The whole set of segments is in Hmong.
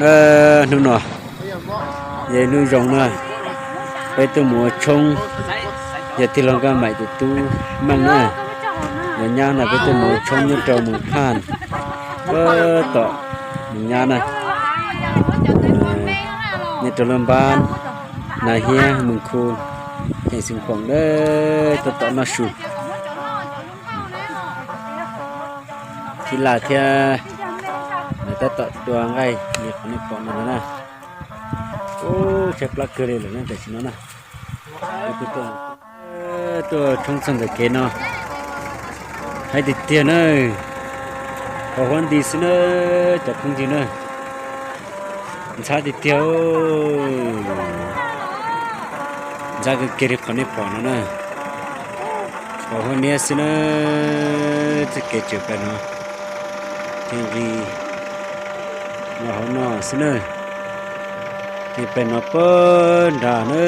Hnub no yog ib hnub zoo na, peb tuaj mus ua tshoob, yog tij laug Nkaj Maim tus tub Meej na, yog nyab na, peb tuaj mus ua tshoob nyob rau Moos Phaj, puag tom Moos Nyab na, nyob rau lub npab Nas Hiab Moos Khu, xeem Xeev Khuam na, tab tom noj su. Tij Laj thiab nws tab tom tua nqaij li qhov nej pom no na. Ub, tshaib plab kawg li lawm na tam sim no na. Tuaj tshoob txog ntawm kev no, haib tiag tiag na, qhov huab nti xwb na, cov phooj ywg na, ntxhab tiag tiag, ntxhab kawg kiag li qhov nej pom no na, qhov huab niab xwb na, txoj kev tseem pem no, ces nqis los hauv no xwb na, ces pem no puag nrad na.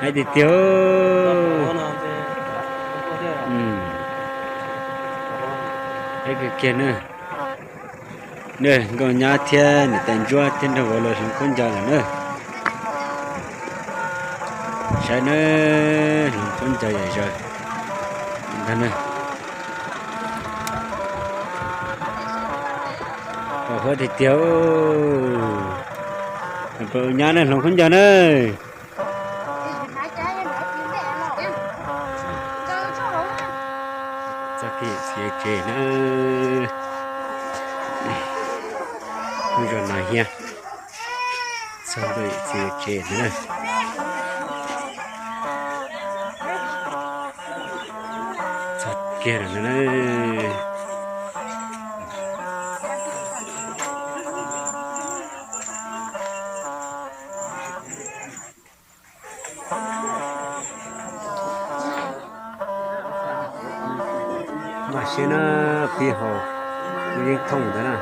Haib tiag tiag, haib kawg kiag na. Nkauj Nyab thiab niam tais Ntsuab thiab nrog vauv lawv hloov khaub ncaws lawm na. Saib na, hloov khaub ncaws yam zaws ntag na. Pom huab tiag tiag, Nkauj Nyab na, hloov khaub ncaws na. Txog kiag txiv tsev na, hnub zoo no hiab, txog ntawm txiv tsev na, txog kiag lawm na. Mas siab na, pib haus lub yeeb thooj ntawd na.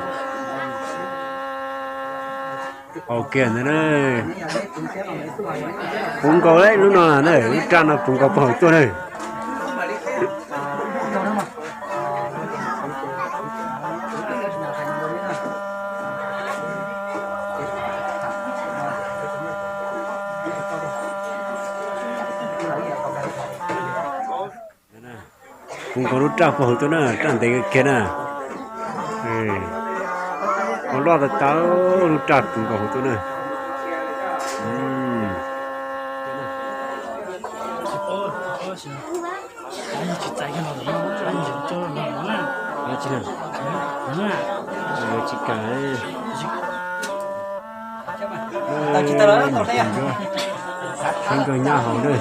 Haus kiag ntawd na. Puv nkaus lawm lub no na, lub raj no puv nkaus puag hauv tuaj na. Puv nkaus lub raj puag hauv tuaj na, raj ntev kiag na. Haus loj tas tas, lub raj puv nkaus hauv tuaj na. Tsis kam, seb Nkauj Nyab haus na.